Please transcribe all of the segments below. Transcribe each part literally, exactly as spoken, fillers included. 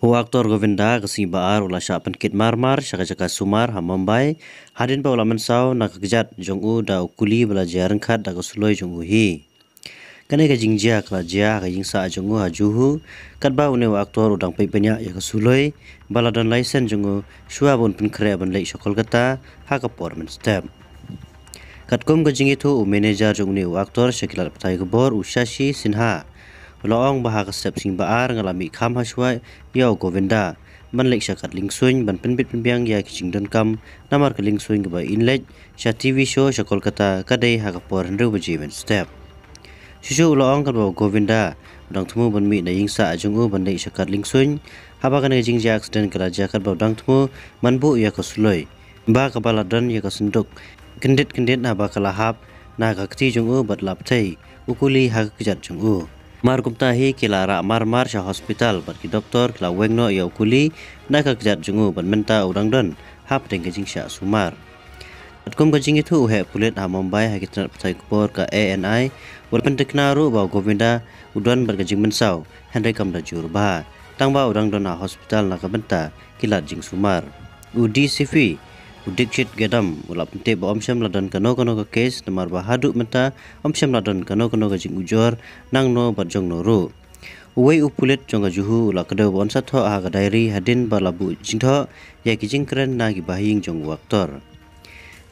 U aktor Govinda ka sngi ba ar u la shah pynkit marmar sha ka jaka sumar ha Mumbai, hadien ba u la mynsaw na ka kjat jong u da u kuli ba la jia ryngkat da ka suloi jong u hi. Kane ka jingjia ka la jia ha ka ïing sah jong u ha Juhu, katba une u aktor u dang peit bniah ïa ka suloi ba la don license jong u, shuwa ba un pynkhreh ban leit sha Kolkata ha ka por mynstep. Katkum ka jingïathuh u manager jong une u aktor sha ki lad pathai khubor, u Shashi Sinha, u la ong ba ha ka step sngi ba ar nga la mih kham hashwa ïa u Govinda ban leit sha kat liengsuiñ ban pynbit pynbiang ïa ki jingdonkam, namar ka liengsuiñ kaba yn leit sha T V show sha Kolkata ka dei ha ka por hynriew baje mynstep. Shuh shuh u la ong katba u Govinda u dang thmu ban mih na ïing sah jong u ban leit sha kat liengsuiñ, haba kane ka jingjia accident ka la jia katba u dang thmu ban buh ïa ka suloi, ba kaba la don ïa ka synduk kyndit kyndit haba ka la hap na ka kti jong u bad la pthei u kuli ha ka kjat jong u. Mar kumta hi ki la rah marmar sha hospital bad ki doktor ki la weng noh ïa u kuli na ka kjat jong u bad mynta u dang don hapdeng ka jingshah sumar. Katkum ka jingïathuh u heh pulit ha Mumbai ha ki tnat pathai khubor ka A N I, u la pyntikna ruh ba u Govinda u don bad ka jingmynsaw, hynrei kam da jur bha, tangba u dang don ha hospital na ka bynta ki lad jingsumar. U D C P, u Dikshit Gedam, u la pyntip ba ym shym la don kano kano ka case, namar ba haduh mynta ym shym la don kano kano ka jingujor nangno bad jongno ruh. Uwei u pulit jong ka Juhu u la kdew ba un sa thoh ha ka diary hadien ba la buh jingthoh ïa ki jingkren na ki bahaïing jong u aktor.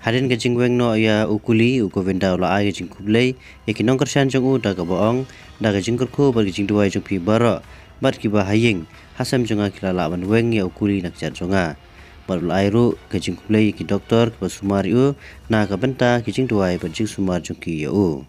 Hadien ka jingweng noh ïa u kuli, u Govinda u la ai ka jingkhublei ïa ki nongkyrshan jong u da kaba ong, da ka jingkyrkhu bad ka jingduwai jong phi baroh bad ki bahaïing ha sem jong nga ki la lah ban weng ïa u kuli na kjat jong nga. Bad u la ai ruh ka jingkhublei ïa ki doktor kiba sumar ïa u na ka bynta ki jingduwai bad jingsumar jong ki ïa u.